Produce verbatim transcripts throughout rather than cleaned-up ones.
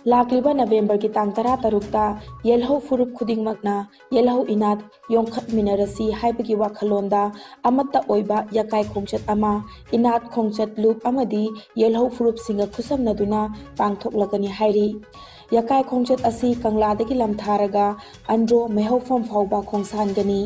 ꯂꯥꯛꯂꯤꯕ ꯅꯕꯦꯝꯕꯔꯒꯤ ꯇꯥꯡ ꯇꯔꯥꯇꯔꯨꯛꯇ ꯌꯦꯜꯍꯧ ꯐꯨꯔꯨꯞ ꯈꯨꯗꯤꯡꯃꯛꯅ ꯌꯦꯜꯍꯧ ꯏꯅꯥꯠ ꯌꯣꯛꯈꯠꯃꯤꯟꯅꯔꯁꯤ ꯍꯥꯏꯕꯒꯤ ꯋꯥꯈꯜꯂꯣꯟꯗ ꯑꯃꯠꯇ ꯑꯣꯏꯕ ꯌꯥꯀꯥꯏ ꯈꯣꯡꯆꯠ ꯑꯃ ꯏꯅꯥꯠ ꯈꯣꯡꯆꯠ ꯂꯨꯞ ꯑꯃꯗꯤ ꯌꯦꯜꯍꯧ ꯐꯨꯔꯨꯞꯁꯤꯡꯒ ꯈꯨꯠꯁꯝꯅꯗꯨꯅ ꯄꯥꯡꯊꯣꯛꯂꯒꯅꯤ ꯍꯥꯏꯔꯤ꯫ ꯌꯥꯀꯥꯏ ꯈꯣꯡꯆꯠ ꯑꯁꯤ ꯀꯪꯂꯥꯗꯒꯤ ꯂꯝꯊꯥꯔꯒ ꯑꯟꯗ꯭ꯔꯣ ꯃꯩꯍꯧꯐꯝ ꯐꯥꯎꯕ ꯈꯣꯡꯁꯥꯟꯒꯅꯤ꯫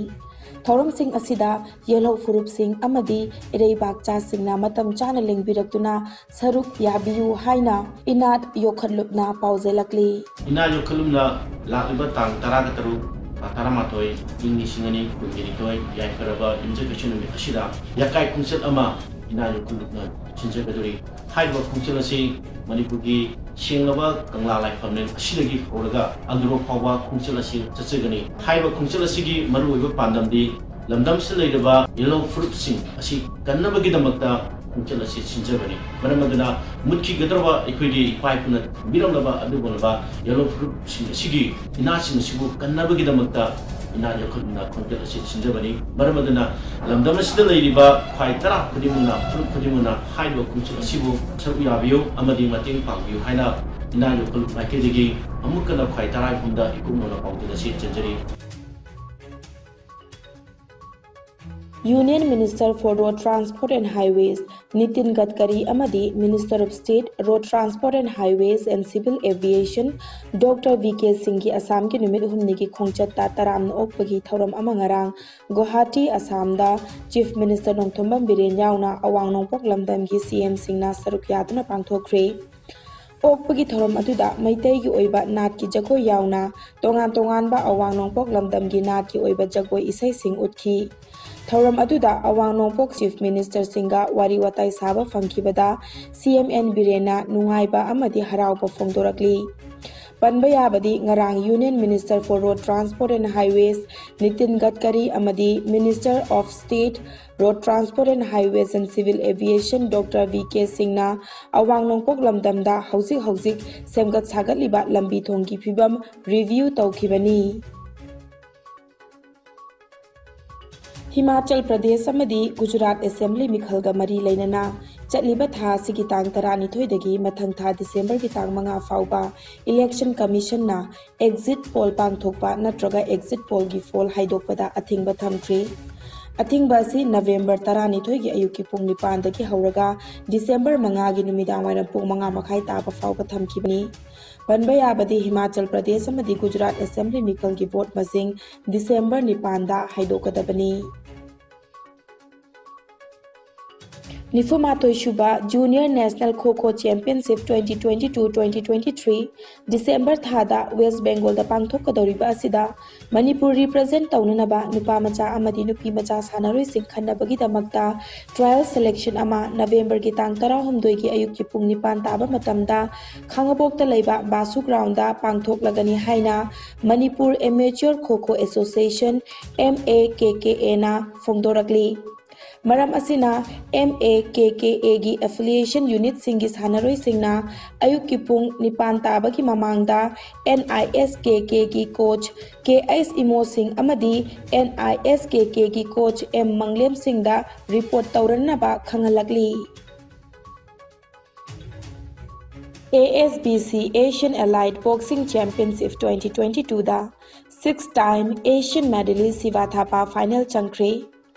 ꯊꯧꯔꯝꯁꯤꯡ ꯑꯁꯤꯗ ꯌꯦꯜꯍꯧ ꯐꯨꯔꯨꯞꯁꯤꯡ ꯑꯃꯗꯤ ꯏꯔꯩꯕꯥꯛꯆꯥꯁꯤꯡꯅ ꯃꯇꯝ ꯆꯥꯅ ꯂꯦꯡꯕꯤꯔꯛꯇꯨꯅ ꯁꯔꯨꯛ ꯌꯥꯕꯤꯌꯨ ꯍꯥꯏꯅ ꯏꯅꯥꯠ ꯌꯣꯛꯈꯠꯂꯨꯞꯅ ꯄꯥꯎꯖꯦꯜꯂꯛꯂꯤ꯫ ꯏꯅꯥꯠ ꯌꯣꯛꯈꯠꯂꯨꯞꯅ ꯂꯥꯛꯂꯤꯕ ꯇꯥꯡ ꯇꯔꯥꯒ ꯇꯔꯨꯛ, ꯊꯥ ꯇꯔꯥꯃꯥꯊꯣꯏ, ꯏꯪ ꯂꯤꯁꯤꯡ ꯑꯅꯤ ꯀꯨꯟꯒ ꯅꯤꯊꯣꯏ, ꯌꯥꯏꯐꯔꯕ ꯌꯨꯝꯖꯀꯩꯁ ꯅꯨꯃꯤꯠ ꯑꯁꯤꯗ ꯌꯥꯀꯥꯏ ꯈꯣꯡꯆꯠ ꯑꯃ ꯏꯅꯥꯠ ꯌꯣꯛꯈꯠꯂꯨꯞꯅ ꯁꯤꯟꯖꯒꯗꯧꯔꯤ꯫ ꯍꯥꯏꯔꯤꯕ ꯈꯣꯡꯆꯠ ꯑꯁꯤ ꯃꯅꯤꯄꯨꯔꯒꯤ ꯁꯦꯡꯂꯕ ꯀꯪꯂꯥ ꯂꯥꯏꯐꯝꯂꯦꯟ ꯑꯁꯤꯗꯒꯤ ꯍꯧꯔꯒ ꯑꯟꯗ꯭ꯔꯣ ꯐꯥꯎꯕ ꯈꯣꯡꯆꯠ ꯑꯁꯤ ꯆꯠꯆꯒꯅꯤ꯫ ꯍꯥꯏꯔꯤꯕ ꯈꯣꯡꯆꯠ ꯑꯁꯤꯒꯤ ꯃꯔꯨꯑꯣꯏꯕ ꯄꯥꯟꯗꯝꯗꯤ ꯂꯝꯗꯝꯁꯤꯗ ꯂꯩꯔꯕ ꯌꯦꯜꯍꯧ ꯐꯨꯔꯨꯞꯁꯤꯡ ꯑꯁꯤ ꯀꯟꯅꯕꯒꯤꯗꯃꯛꯇ ꯈꯣꯡꯆꯠ ꯑꯁꯤ ꯁꯤꯟꯖꯕꯅꯤ꯫ ꯃꯔꯝ ꯑꯗꯨꯅ ꯃꯨꯠꯈꯤꯒꯗꯧꯔꯕ ꯑꯩꯈꯣꯏꯒꯤ ꯏꯄꯥ ꯏꯄꯨꯅ ꯊꯝꯕꯤꯔꯝꯂꯕ ꯑꯗꯨꯒꯨꯝꯂꯕ ꯌꯦꯜꯍꯧ ꯐꯨꯔꯨꯞꯁꯤꯡ ꯑꯁꯤꯒꯤ ꯏꯅꯥꯠꯁꯤꯡ ꯑꯁꯤꯕꯨ ꯀꯟꯅꯕꯒꯤꯗꯃꯛꯇ ꯏꯅꯥꯠ ꯌꯣꯛꯈꯠꯂꯨꯞꯅ ꯈꯣꯡꯆꯠ ꯑꯁꯤ ꯁꯤꯟꯖꯕꯅꯤ꯫ ꯃꯔꯝ ꯑꯗꯨꯅ ꯂꯝꯗꯝ ꯑꯁꯤꯗ ꯂꯩꯔꯤꯕ ꯈ꯭ꯋꯥꯏ ꯇꯔꯥ ꯈꯨꯗꯤꯡꯃꯛꯅ, ꯐꯨꯔꯨꯞ ꯈꯨꯗꯤꯡꯃꯛꯅ ꯍꯥꯏꯔꯤꯕ ꯈꯣꯡꯆꯠ ꯑꯁꯤꯕꯨ ꯁꯔꯨꯛ ꯌꯥꯕꯤꯌꯨ ꯑꯃꯗꯤ ꯃꯇꯦꯡ ꯄꯥꯡꯕꯤꯌꯨ ꯍꯥꯏꯅ ꯏꯅꯥꯠ ꯌꯣꯛꯈꯠꯂꯨꯞ ꯃꯥꯏꯀꯩꯗꯒꯤ ꯑꯃꯨꯛ ꯍꯟꯅ ꯈ꯭ꯋꯥꯏ ꯇꯔꯥ ꯍꯨꯝꯗ ꯏꯀꯨꯞꯅꯅ ꯄꯥꯎꯖꯦꯜ ꯑꯁꯤ ꯆꯦꯟꯖꯔꯤ꯫ Union Minister for Road Transport and Highways Nitin Gadkari ꯑꯃꯗꯤ Minister of State, Road Transport and Highways and Civil Aviation, Doctor V K Singhꯒꯤ ꯑꯁꯥꯝꯒꯤ ꯅꯨꯃꯤꯠ ꯍꯨꯝꯅꯤꯒꯤ ꯈꯣꯡꯆꯠꯇ ꯇꯔꯥꯝꯅ ꯑꯣꯛꯄꯒꯤ ꯊꯧꯔꯝ ꯑꯃ ꯉꯔꯥꯡ ꯒꯨꯋꯥꯍꯥꯇꯤ, ꯑꯁꯥꯝꯗ Chief Minister ꯅꯣꯡꯊꯣꯝꯕꯝ ꯕꯤꯔꯦꯟ ꯌꯥꯎꯅ ꯑꯋꯥꯡ ꯅꯣꯡꯄꯣꯛ ꯂꯝꯗꯝꯒꯤ C M ꯁꯤꯡꯅ ꯁꯔꯨꯛ ꯌꯥꯗꯨꯅ ꯄꯥꯡꯊꯣꯛꯈ꯭ꯔꯦ꯫ ꯑꯣꯛꯄꯒꯤ ꯊꯧꯔꯝ ꯑꯗꯨꯗ ꯃꯩꯇꯩꯒꯤ ꯑꯣꯏꯕ ꯅꯥꯠꯀꯤ ꯖꯒꯣꯏ ꯌꯥꯎꯅ ꯇꯣꯉꯥꯟ ꯇꯣꯉꯥꯟꯕ ꯑꯋꯥꯡ ꯅꯣꯡꯄꯣꯛ ꯂꯝꯗꯝꯒꯤ ꯅꯥꯠꯀꯤ ꯑꯣꯏꯕ ꯖꯒꯣꯏ ꯏꯁꯩꯁꯤꯡ ꯎꯠꯈꯤ꯫ ꯊꯧꯔꯝ ꯑꯗꯨꯗ ꯑꯋꯥꯡ ꯅꯣꯡꯄꯣꯛ Chief Minister ꯁꯤꯡꯒ ꯋꯥꯔꯤ ꯋꯥꯇꯥꯏ ꯁꯥꯕ ꯐꯪꯈꯤꯕꯗ C M N ꯕꯤꯔꯦꯟꯅ ꯅꯨꯡꯉꯥꯏꯕ ꯑꯃꯗꯤ ꯍꯔꯥꯎꯕ ꯐꯣꯡꯗꯣꯔꯛꯂꯤ꯫ ꯄꯟꯕ ꯌꯥꯕꯗꯤ ꯉꯔꯥꯡ Union Minister for Road Transport and Highways Nitin ꯒꯗꯀꯔꯤ ꯑꯃꯗꯤ Minister of State, Road Transport and Highways and Civil Aviation Doctor V K ꯁꯤꯡꯅ ꯑꯋꯥꯡ ꯅꯣꯡꯄꯣꯛ ꯂꯝꯗꯝꯗ ꯍꯧꯖꯤꯛ ꯍꯧꯖꯤꯛ ꯁꯦꯝꯒꯠ ꯁꯥꯒꯠꯂꯤꯕ ꯂꯝꯕꯤ ꯊꯣꯡꯒꯤ ꯐꯤꯕꯝ review ꯇꯧꯈꯤꯕꯅꯤ꯫ ꯍꯤꯃꯥꯆꯜ ꯄ꯭ꯔꯗꯦꯁ ꯑꯃꯗꯤ ꯒꯨꯖꯔꯥꯠ ꯑꯦꯁꯦꯝꯕ꯭ꯂꯤ ꯃꯤꯈꯜꯒ ꯃꯔꯤ ꯂꯩꯅꯅ ꯆꯠꯂꯤꯕ ꯊꯥ ꯑꯁꯤꯒꯤ ꯇꯥꯡ ꯇꯔꯥꯅꯤꯊꯣꯏꯗꯒꯤ ꯃꯊꯪ ꯊꯥ ꯗꯤꯁꯦꯝꯕꯔꯒꯤ ꯇꯥꯡ ꯃꯉꯥ ꯐꯥꯎꯕ election commissionꯅ exit poll ꯄꯥꯡꯊꯣꯛꯄ ꯅꯠꯇ꯭ꯔꯒ exit pollꯒꯤ poll ꯍꯥꯏꯗꯣꯛꯄꯗ ꯑꯊꯤꯡꯕ ꯊꯝꯈ꯭ꯔꯤ꯫ ꯑꯊꯤꯡꯕ ꯑꯁꯤ ꯅꯕꯦꯝꯕꯔ ꯇꯔꯥꯅꯤꯊꯣꯏꯒꯤ ꯑꯌꯨꯛꯀꯤ ꯄꯨꯡ ꯅꯤꯄꯥꯟꯗꯒꯤ ꯍꯧꯔꯒ ꯗꯤꯁꯦꯝꯕꯔ ꯃꯉꯥꯒꯤ ꯅꯨꯃꯤꯗꯥꯡꯋꯥꯏꯔꯝ ꯄꯨꯡ ꯃꯉꯥ ꯃꯈꯥꯏ ꯇꯥꯕ ꯐꯥꯎꯕ ꯊꯝꯈꯤꯕꯅꯤ꯫ ꯄꯟꯕ ꯌꯥꯕꯗꯤ ꯍꯤꯃꯥꯆꯜ ꯄ꯭ꯔꯗꯦꯁ ꯑꯃꯗꯤ ꯒꯨꯖꯔꯥꯠ assembly ꯃꯤꯈꯜꯒꯤ vote ꯃꯁꯤꯡ ꯗꯤꯁꯦꯝꯕꯔ ꯅꯤꯄꯥꯟꯗ ꯍꯥꯏꯗꯣꯛꯀꯗꯕꯅꯤ꯫ ꯅꯤꯐꯨꯃꯥꯊꯣꯏ ꯁꯨꯕ Junior National Kho Kho Championship twenty twenty-two twenty twenty-three December ꯊꯥꯗ ꯋꯦꯁ ꯕꯦꯡꯒꯣꯜꯗ ꯄꯥꯡꯊꯣꯛꯀꯗꯧꯔꯤꯕ ꯑꯁꯤꯗ ꯃꯅꯤꯄꯨꯔ represent ꯇꯧꯅꯅꯕ ꯅꯨꯄꯥ ꯃꯆꯥ ꯑꯃꯗꯤ ꯅꯨꯄꯤ ꯃꯆꯥ ꯁꯥꯟꯅꯔꯣꯏꯁꯤꯡ ꯈꯟꯅꯕꯒꯤꯗꯃꯛꯇ trial selection ꯑꯃ ꯅꯕꯦꯝꯕꯔꯒꯤ ꯇꯥꯡ ꯇꯔꯥꯍꯨꯝꯗꯣꯏꯒꯤ ꯑꯌꯨꯛꯀꯤ ꯄꯨꯡ ꯅꯤꯄꯥꯟ ꯇꯥꯕ ꯃꯇꯝꯗ ꯈꯥꯡꯉꯕꯣꯛꯇ ꯂꯩꯕ ꯕꯥꯁꯨ groundꯗ ꯄꯥꯡꯊꯣꯛꯂꯒꯅꯤ ꯍꯥꯏꯅ Manipur Amateur Kho Kho Association, M A K K Aꯅ ꯐꯣꯡꯗꯣꯔꯛꯂꯤ꯫ ꯃꯔꯝ ꯑꯁꯤꯅ, M A K K Aꯒꯤ affiliation unitꯁꯤꯡꯒꯤ ꯁꯥꯟꯅꯔꯣꯏꯁꯤꯡꯅ ꯑꯌꯨꯛꯀꯤ ꯄꯨꯡ ꯅꯤꯄꯥꯟ ꯇꯥꯕꯒꯤ ꯃꯃꯥꯡꯗ N I S K Kꯒꯤ coach K H ꯏꯃꯣꯁꯤꯡ ꯑꯃꯗꯤ N I S K Kꯒꯤ coach M ꯃꯪꯂꯦꯝꯁꯤꯡꯗ report ꯇꯧꯔꯅꯕ ꯈꯪꯍꯜꯂꯛꯂꯤ꯫ A S B C Asian Allied Boxing Championship twenty twenty-twoꯗ six time Asian medalist Shiva ꯊꯥꯄꯥ final ꯆꯪꯈ꯭ꯔꯦ꯫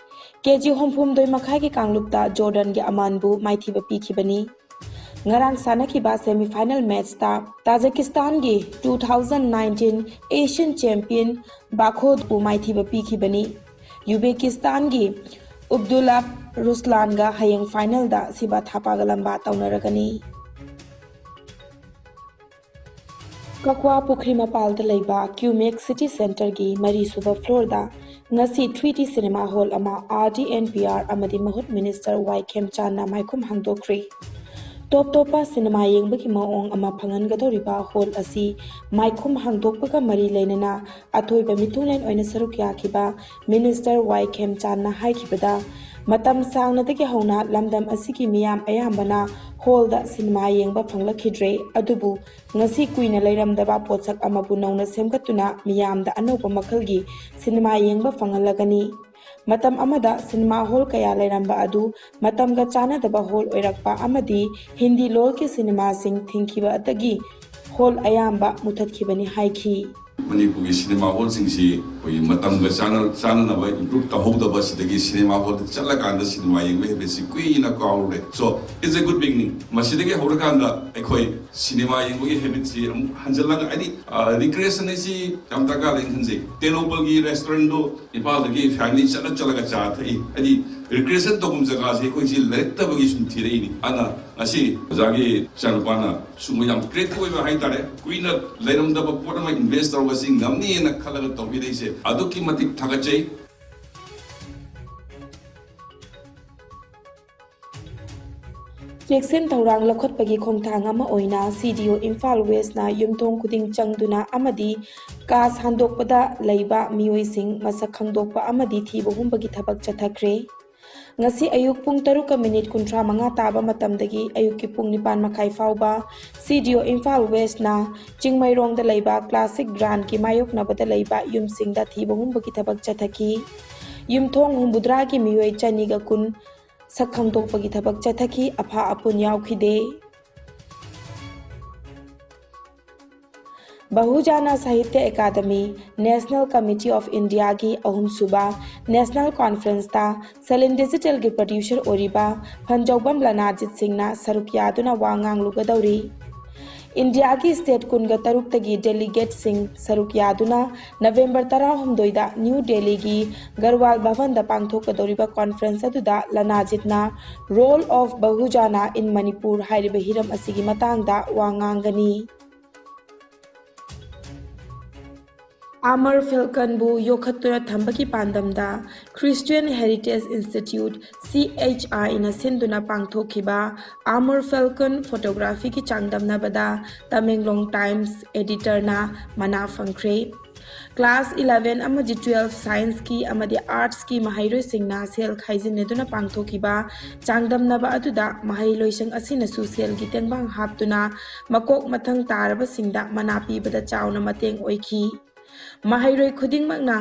ꯀꯦ G ꯍꯨꯝꯐꯨꯍꯨꯝꯗꯣꯏ ꯃꯈꯥꯏꯒꯤ ꯀꯥꯡꯂꯨꯞꯇ ꯖꯣꯔꯗꯟꯒꯤ ꯑꯃꯥꯟꯕꯨ ꯃꯥꯏꯊꯤꯕ ꯄꯤꯈꯤꯕꯅꯤ꯫ ꯉꯔꯥꯡ ꯁꯥꯟꯅꯈꯤꯕ semi final matchꯇ ꯇꯥꯖꯤꯀꯤꯁꯇꯥꯟꯒꯤ two thousand nineteen Asian champion ꯕꯥꯈꯣꯗꯕꯨ ꯃꯥꯏꯊꯤꯕ ꯄꯤꯈꯤꯕꯅꯤ꯫ ꯌꯨꯕꯦꯀꯤꯁꯇꯥꯟꯒꯤ ꯎꯕꯗꯨꯂꯥꯞ ꯔꯨꯁꯂꯥꯟꯒ ꯍꯌꯦꯡ finalꯗ ꯁꯤꯕꯥ ꯊꯥꯄꯥꯒ ꯂꯝꯕꯥ ꯇꯧꯅꯔꯒꯅꯤ꯫ ꯀꯛꯋꯥ ꯄꯨꯈ꯭ꯔꯤ ꯃꯄꯥꯜꯗ ꯂꯩꯕ ꯀ꯭ꯌꯨꯃꯦꯛ City Centreꯒꯤ ꯃꯔꯤꯁꯨꯕ floorꯗ ꯉꯁꯤ three D cinema hall ꯑꯃ R D and P R ꯑꯃꯗꯤ ꯃꯍꯨꯠ minister ꯋꯥꯏ ꯈꯦꯝꯆꯥꯟꯅ ꯃꯥꯏꯈꯨꯝ ꯍꯥꯡꯗꯣꯛꯈ꯭ꯔꯦ꯫ ꯇꯣꯞ ꯇꯣꯞꯄ cinema ꯌꯦꯡꯕꯒꯤ ꯃꯑꯣꯡ ꯑꯃ ꯐꯪꯍꯟꯒꯗꯧꯔꯤꯕ hall ꯑꯁꯤ ꯃꯥꯏꯈꯨꯝ ꯍꯥꯡꯗꯣꯛꯄꯒ ꯃꯔꯤ ꯂꯩꯅꯅ ꯑꯊꯣꯏꯕ ꯃꯤꯊꯨꯡꯂꯦꯟ ꯑꯣꯏꯅ ꯁꯔꯨꯛ ꯌꯥꯈꯤꯕ minister ꯋꯥꯏ ꯈꯦꯝꯆꯥꯟꯅ ꯍꯥꯏꯈꯤꯕꯗ, ꯃꯇꯝ ꯁꯥꯡꯅꯗꯒꯤ ꯍꯧꯅ ꯂꯝꯗꯝ ꯑꯁꯤꯒꯤ ꯃꯤꯌꯥꯝ ꯑꯌꯥꯝꯕꯅ hallꯗ cinema ꯌꯦꯡꯕ ꯐꯪꯂꯛꯈꯤꯗ꯭ꯔꯦ, ꯑꯗꯨꯕꯨ ꯉꯁꯤ ꯀꯨꯏꯅ ꯂꯩꯔꯝꯗꯕ ꯄꯣꯠꯁꯛ ꯑꯃꯕꯨ ꯅꯧꯅ ꯁꯦꯝꯒꯠꯇꯨꯅ ꯃꯤꯌꯥꯝꯗ ꯑꯅꯧꯕ ꯃꯈꯜꯒꯤ cinema ꯌꯦꯡꯕ ꯐꯪꯍꯜꯂꯒꯅꯤ꯫ ꯃꯇꯝ ꯑꯃꯗ ꯁꯤꯅꯦꯃꯥ ꯍꯣꯜ ꯀꯌꯥ ꯂꯩꯔꯝꯕ ꯑꯗꯨ ꯃꯇꯝꯒ ꯆꯥꯟꯅꯗꯕ ꯍꯣꯜ ꯑꯣꯏꯔꯛꯄ ꯑꯃꯗꯤ ꯍꯤꯟꯗꯤ ꯂꯣꯜꯒꯤ ꯁꯤꯅꯦꯃꯥꯁꯤꯡ ꯊꯤꯡꯈꯤꯕꯗꯒꯤ ꯍꯣꯜ ꯑꯌꯥꯝꯕ ꯃꯨꯊꯠꯈꯤꯕꯅꯤ ꯍꯥꯏꯈꯤ꯫ ꯃꯅꯤꯄꯨꯔꯒꯤ ꯁꯤꯅꯦꯃꯥ ꯍꯣꯜꯁꯤꯡꯁꯤ ꯑꯩꯈꯣꯏꯒꯤ ꯃꯇꯝꯒ ꯆꯥꯟꯅ ꯆꯥꯟꯅꯅꯕ ꯏꯝꯄ꯭ꯔꯨꯞ ꯇꯧꯍꯧꯗꯕ ꯑꯁꯤꯗꯒꯤ ꯁꯤꯅꯦꯃꯥ ꯍꯣꯜꯗ ꯆꯠꯂꯀꯥꯟꯗ ꯁꯤꯅꯦꯃꯥ ꯌꯦꯡꯕ ꯍꯦꯕꯤꯠꯁꯤ ꯀꯨꯏꯅ ꯀꯥꯎꯔꯦ꯫ So it's a good beginning. ꯃꯁꯤꯗꯒꯤ ꯍꯧꯔꯀꯥꯟꯗ ꯑꯩꯈꯣꯏ ꯁꯤꯅꯦꯃꯥ ꯌꯦꯡꯕꯒꯤ ꯍꯦꯕꯤꯠꯁꯤ ꯑꯃꯨꯛ ꯍꯟꯖꯤꯜꯂꯒ ꯍꯥꯏꯗꯤ ꯔꯤꯀ꯭ꯔꯤꯌꯦꯁꯟ ꯑꯁꯤ ꯌꯥꯝ ꯗꯔꯀꯥꯔ ꯂꯩꯅ ꯈꯟꯖꯩ꯫ ꯇꯦꯅꯧꯄꯜꯒꯤ ꯔꯦꯁꯇꯨꯔꯦꯟꯗꯣ ꯏꯝꯐꯥꯜꯗꯒꯤ ꯐꯦꯃꯤꯂꯤ ꯆꯠꯂ ꯆꯠꯂꯒ ꯆꯥ ꯊꯛꯏ꯫ ꯍꯥꯏꯗꯤ ꯔꯤꯀ꯭ꯔꯤꯌꯦꯁꯟ ꯇꯧꯐꯝ ꯖꯒꯥꯁꯦ ꯑꯩꯈꯣꯏꯁꯤ ꯂꯩꯔꯛꯇꯕꯒꯤ ꯁꯨꯝ ꯊꯤꯔꯛꯏꯅꯤ꯫ ꯑꯗꯨꯅ ꯉꯁꯤ ꯑꯣꯖꯥꯒꯤ ꯏꯆꯥꯅꯨꯄꯥꯅ ꯁꯨꯝꯕ ꯌꯥꯝ ꯀ꯭ꯔꯤꯌꯦꯇꯤꯚ ꯑꯣꯏꯕ ꯍꯥꯏꯇꯥꯔꯦ, ꯀꯨꯏꯅ ꯂꯩꯔꯝꯗꯕ ꯄꯣꯠ ꯑꯃ ꯏꯟꯚꯦꯁ ꯇꯧꯔꯒ ꯁꯤ ꯉꯝꯅꯤꯅ ꯈꯜꯂꯒ ꯇꯧꯕꯤꯔꯛꯏꯁꯦ ꯑꯗꯨꯛꯀꯤ ꯃꯇꯤꯛ ꯊꯥꯒꯠꯆꯩ꯫ ꯆꯦꯛꯁꯤꯟ ꯊꯧꯔꯥꯡ ꯂꯧꯈꯠꯄꯒꯤ ꯈꯣꯡꯊꯥꯡ ꯑꯃ ꯑꯣꯏꯅ ꯁꯤ ꯗꯤ ꯑꯣ ꯏꯝꯐꯥꯜ ꯋꯦꯁꯅ ꯌꯨꯝꯊꯣꯡ ꯈꯨꯗꯤꯡ ꯆꯪꯗꯨꯅ ꯑꯃꯗꯤ ꯀꯥ ꯁꯟꯗꯣꯛꯄꯗ ꯂꯩꯕ ꯃꯤꯑꯣꯏꯁꯤꯡ ꯃꯁꯛ ꯈꯪꯗꯣꯛꯄ ꯑꯃꯗꯤ ꯊꯤꯕ ꯍꯨꯝꯕꯒꯤ ꯊꯕꯛ ꯆꯠꯊꯈ꯭ꯔꯦ꯫ ꯉꯁꯤ ꯑꯌꯨꯛ ꯄꯨꯡ ꯇꯔꯨꯛꯀ ꯃꯤꯅꯤꯠ ꯀꯨꯟꯊ꯭ꯔꯥ ꯃꯉꯥ ꯇꯥꯕ ꯃꯇꯝꯗꯒꯤ ꯑꯌꯨꯛꯀꯤ ꯄꯨꯡ ꯅꯤꯄꯥꯟ ꯃꯈꯥꯏ ꯐꯥꯎꯕ ꯁꯤ ꯗꯤ ꯑꯣ ꯏꯝꯐꯥꯜ ꯋꯦꯁꯅ ꯆꯤꯡꯃꯩꯔꯣꯡꯗ ꯂꯩꯕ ꯀ꯭ꯂꯥꯁꯤꯛ ꯕ꯭ꯔꯥꯟꯗꯀꯤ ꯃꯥꯌꯣꯛꯅꯕꯗ ꯂꯩꯕ ꯌꯨꯝꯁꯤꯡꯗ ꯊꯤꯕ ꯍꯨꯝꯕꯒꯤ ꯊꯕꯛ ꯆꯠꯊꯈꯤ꯫ ꯌꯨꯝꯊꯣꯡ ꯍꯨꯝꯐꯨꯇꯔꯥꯒꯤ ꯃꯤꯑꯣꯏ ꯆꯅꯤꯒ ꯀꯨꯟ ꯁꯛ ꯈꯪꯗꯣꯛꯄꯒꯤ ꯊꯕꯛ ꯆꯠꯊꯈꯤ꯫ ꯑꯐꯥ ꯑꯄꯨꯟ ꯌꯥꯎꯈꯤꯗꯦ꯫ ꯕꯍꯨꯖꯥꯅꯥ ꯁꯥꯍꯤꯇ꯭ꯌ ꯑꯦꯀꯥꯗꯃꯤ, ꯅꯦꯁꯅꯦꯜ ꯀꯃꯤꯇꯤ ꯑꯣꯐ ꯏꯟꯗꯤꯌꯥꯒꯤ ꯑꯍꯨꯝꯁꯨꯕ ꯅꯦꯁꯅꯦꯜ ꯀꯣꯟꯐ꯭ꯔꯦꯟꯁꯇ ꯁꯂꯤꯟ ꯗꯤꯖꯤꯇꯦꯜꯒꯤ ꯄ꯭ꯔꯗ꯭ꯌꯨꯁꯔ ꯑꯣꯏꯔꯤꯕ ꯐꯟꯖꯧꯕꯝ ꯂꯅꯥꯖꯤꯠ ꯁꯤꯡꯅ ꯁꯔꯨꯛ ꯌꯥꯗꯨꯅ ꯋꯥ ꯉꯥꯡꯂꯨꯒꯗꯧꯔꯤ꯫ ꯏꯟꯗꯤꯌꯥꯒꯤ ꯁ꯭ꯇꯦꯠ ꯀꯨꯟꯒ ꯇꯔꯨꯛꯇꯒꯤ ꯗꯦꯂꯤꯒꯦꯠꯁꯤꯡ ꯁꯔꯨꯛ ꯌꯥꯗꯨꯅ ꯅꯕꯦꯝꯕꯔ ꯇꯔꯥꯍꯨꯝꯗꯣꯏꯗ ꯅ꯭ꯌꯨ ꯗꯦꯜꯂꯤꯒꯤ ꯒꯔꯋꯥꯜ ꯚꯕꯟꯗ ꯄꯥꯡꯊꯣꯛꯀꯗꯧꯔꯤꯕ ꯀꯣꯟꯐ꯭ꯔꯦꯟꯁ ꯑꯗꯨꯗ ꯂꯅꯥꯖꯤꯠꯅ Role of Bahujana in Manipur ꯍꯥꯏꯔꯤꯕ ꯍꯤꯔꯝ ꯑꯁꯤꯒꯤ ꯃꯇꯥꯡꯗ ꯋꯥ ꯉꯥꯡꯒꯅꯤ꯫ ꯑꯃꯔ ꯐꯦꯜꯀꯟꯕꯨ ꯌꯣꯛꯈꯠꯇꯨꯅ ꯊꯝꯕꯒꯤ ꯄꯥꯟꯗꯝꯗ Christian Heritage Institute, C H I ꯅ ꯁꯤꯟꯗꯨꯅ ꯄꯥꯡꯊꯣꯛꯈꯤꯕ ꯑꯃꯔ ꯐꯦꯜꯀꯟ ꯐꯣꯇꯣꯒ꯭ꯔꯥꯐꯤꯒꯤ ꯆꯥꯡꯗꯝꯅꯕꯗ ꯇꯃꯦꯡꯂꯣꯡ ꯇꯥꯏꯝꯁ ꯑꯦꯗꯤꯇꯔꯅ ꯃꯅꯥ ꯐꯪꯈ꯭ꯔꯦ꯫ ꯀ꯭ꯂꯥꯁ ꯏꯂꯚꯦꯟ ꯑꯃꯗꯤ ꯇꯨꯋꯦꯜꯐ ꯁꯥꯏꯟꯁꯀꯤ ꯑꯃꯗꯤ ꯑꯥꯔꯠꯁꯀꯤ ꯃꯍꯩꯔꯣꯏꯁꯤꯡꯅ ꯁꯦꯜ ꯈꯥꯏꯖꯤꯟꯅꯗꯨꯅ ꯄꯥꯡꯊꯣꯛꯈꯤꯕ ꯆꯥꯡꯗꯝꯅꯕ ꯑꯗꯨꯗ ꯃꯍꯩꯂꯣꯏꯁꯪ ꯑꯁꯤꯅꯁꯨ ꯁꯦꯜꯒꯤ ꯇꯦꯡꯕꯥꯡ ꯍꯥꯞꯇꯨꯅ ꯃꯀꯣꯛ ꯃꯊꯪ ꯇꯥꯔꯕꯁꯤꯡꯗ ꯃꯅꯥ ꯄꯤꯕꯗ ꯆꯥꯎꯅ ꯃꯇꯦꯡ ꯑꯣꯏꯈꯤ꯫ ꯃꯍꯩꯔꯣꯏ ꯈꯨꯗꯤꯡꯃꯛꯅ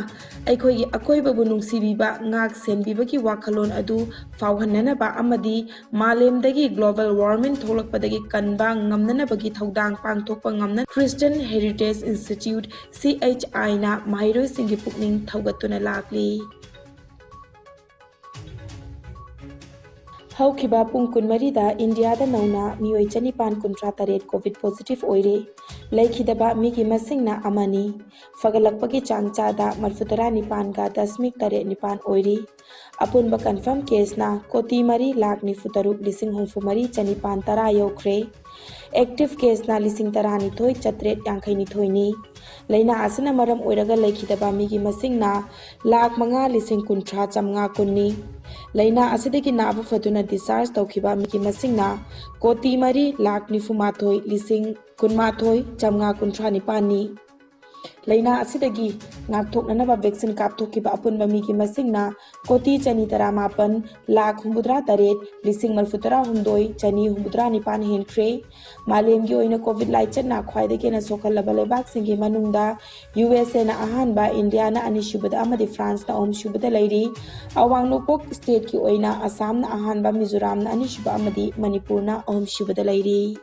ꯑꯩꯈꯣꯏꯒꯤ ꯑꯀꯣꯏꯕꯕꯨ ꯅꯨꯡꯁꯤꯕꯤꯕ, ꯉꯥꯛ ꯁꯦꯟꯕꯤꯕꯒꯤ ꯋꯥꯈꯜꯂꯣꯟ ꯑꯗꯨ ꯐꯥꯎꯍꯟꯅꯅꯕ ꯑꯃꯗꯤ ꯃꯥꯂꯦꯝꯗꯒꯤ global warming ꯊꯣꯛꯂꯛꯄꯗꯒꯤ ꯀꯟꯕ ꯉꯝꯅꯅꯕꯒꯤ ꯊꯧꯗꯥꯡ ꯄꯥꯡꯊꯣꯛꯄ ꯉꯝꯅ Christian Heritage Institute, C H I ꯅ ꯃꯍꯩꯔꯣꯏꯁꯤꯡꯒꯤ ꯄꯨꯛꯅꯤꯡ ꯊꯧꯒꯠꯇꯨꯅ ꯂꯥꯛꯂꯤ꯫ ꯍꯧꯈꯤꯕ ꯄꯨꯡ ꯀꯨꯟꯃꯔꯤꯗ ꯏꯟꯗꯤꯌꯥꯗ ꯅꯧꯅ ꯃꯤꯑꯣꯏ ꯆꯅꯤꯄꯥꯟ ꯀꯨꯟꯊ꯭ꯔꯥ ꯇꯔꯦꯠ COVID positive ꯑꯣꯏꯔꯦ꯫ ꯂꯩꯈꯤꯗꯕ ꯃꯤꯒꯤ ꯃꯁꯤꯡꯅ ꯑꯃꯅꯤ꯫ ꯐꯒꯠꯂꯛꯄꯒꯤ ꯆꯥꯡ ꯆꯥꯗ ꯃꯔꯤꯐꯨꯇꯔꯥ ꯅꯤꯄꯥꯟꯒ ꯗꯁꯃꯤꯛ ꯇꯔꯦꯠ ꯅꯤꯄꯥꯟ ꯑꯣꯏꯔꯤ꯫ ꯑꯄꯨꯟꯕ confirm caseꯅ ꯀꯣꯇꯤ ꯃꯔꯤ ꯂꯥꯈ ꯅꯤꯐꯨ ꯇꯔꯨꯛ ꯂꯤꯁꯤꯡ ꯍꯨꯝꯐꯨ ꯃꯔꯤ ꯆꯅꯤꯄꯥꯟ ꯇꯔꯥ ꯌꯧꯈ꯭ꯔꯦ꯫ Active caseꯅ ꯂꯤꯁꯤꯡ ꯇꯔꯥꯅꯤꯊꯣꯏ ꯆꯥꯇ꯭ꯔꯦꯠ ꯌꯥꯡꯈꯩꯅꯤꯊꯣꯏꯅꯤ꯫ ꯂꯥꯏꯅꯥ ꯑꯁꯤꯅ ꯃꯔꯝ ꯑꯣꯏꯔꯒ ꯂꯩꯈꯤꯗꯕ ꯃꯤꯒꯤ ꯃꯁꯤꯡꯅ ꯂꯥꯈ ꯃꯉꯥ ꯂꯤꯁꯤꯡ ꯀꯨꯟꯊ꯭ꯔꯥ ꯆꯥꯝꯃꯉꯥ ꯀꯨꯟꯅꯤ꯫ ꯂꯥꯏꯅꯥ ꯑꯁꯤꯗꯒꯤ ꯅꯥꯕ ꯐꯗꯨꯅ discharge ꯇꯧꯈꯤꯕ ꯃꯤꯒꯤ ꯃꯁꯤꯡꯅ ꯀꯣꯇꯤ ꯃꯔꯤ ꯂꯥꯈ ꯅꯤꯐꯨ ꯃꯥꯊꯣꯏ ꯂꯤꯁꯤꯡ ꯀꯨꯟꯃꯥꯊꯣꯏ ꯆꯥꯝꯃꯉꯥ ꯀꯨꯟꯊ꯭ꯔꯥ ꯅꯤꯄꯥꯟꯅꯤ꯫ ꯂꯥꯏꯅꯥ ꯑꯁꯤꯗꯒꯤ ꯉꯥꯛꯊꯣꯛꯅꯅꯕ vaccine ꯀꯥꯞꯊꯣꯛꯈꯤꯕ ꯑꯄꯨꯟꯕ ꯃꯤꯒꯤ ꯃꯁꯤꯡꯅ ꯀꯣꯇꯤ ꯆꯅꯤ ꯇꯔꯥꯃꯥꯄꯟ ꯂꯥꯈ ꯍꯨꯝꯐꯨꯇꯔꯥ ꯇꯔꯦꯠ ꯂꯤꯁꯤꯡ ꯃꯔꯤꯐꯨꯇꯔꯥ ꯍꯨꯝꯗꯣꯏ ꯆꯅꯤ ꯍꯨꯝꯐꯨꯇꯔꯥ ꯅꯤꯄꯥꯟ ꯍꯦꯟꯈ꯭ꯔꯦ꯫ ꯃꯥꯂꯦꯝꯒꯤ ꯑꯣꯏꯅ COVID ꯂꯥꯏꯆꯠꯅ ꯈ꯭ꯋꯥꯏꯗꯒꯤ ꯍꯦꯟꯅ ꯁꯣꯛꯍꯜꯂꯕ ꯂꯩꯕꯥꯛꯁꯤꯡꯒꯤ ꯃꯅꯨꯡꯗ U S Aꯅ ꯑꯍꯥꯟꯕ, ꯏꯟꯗꯤꯌꯥꯅ ꯑꯅꯤꯁꯨꯕꯗ ꯑꯃꯗꯤ ꯐ꯭ꯔꯥꯟꯁꯅ ꯑꯍꯨꯝꯁꯨꯕꯗ ꯂꯩꯔꯤ꯫ ꯑꯋꯥꯡ ꯅꯣꯡꯄꯣꯛ stateꯀꯤ ꯑꯣꯏꯅ ꯑꯁꯥꯝꯅ ꯑꯍꯥꯟꯕ, ꯃꯤꯖꯣꯔꯥꯝꯅ ꯑꯅꯤꯁꯨꯕ ꯑꯃꯗꯤ ꯃꯅꯤꯄꯨꯔꯅ ꯑꯍꯨꯝꯁꯨꯕꯗ ꯂꯩꯔꯤ꯫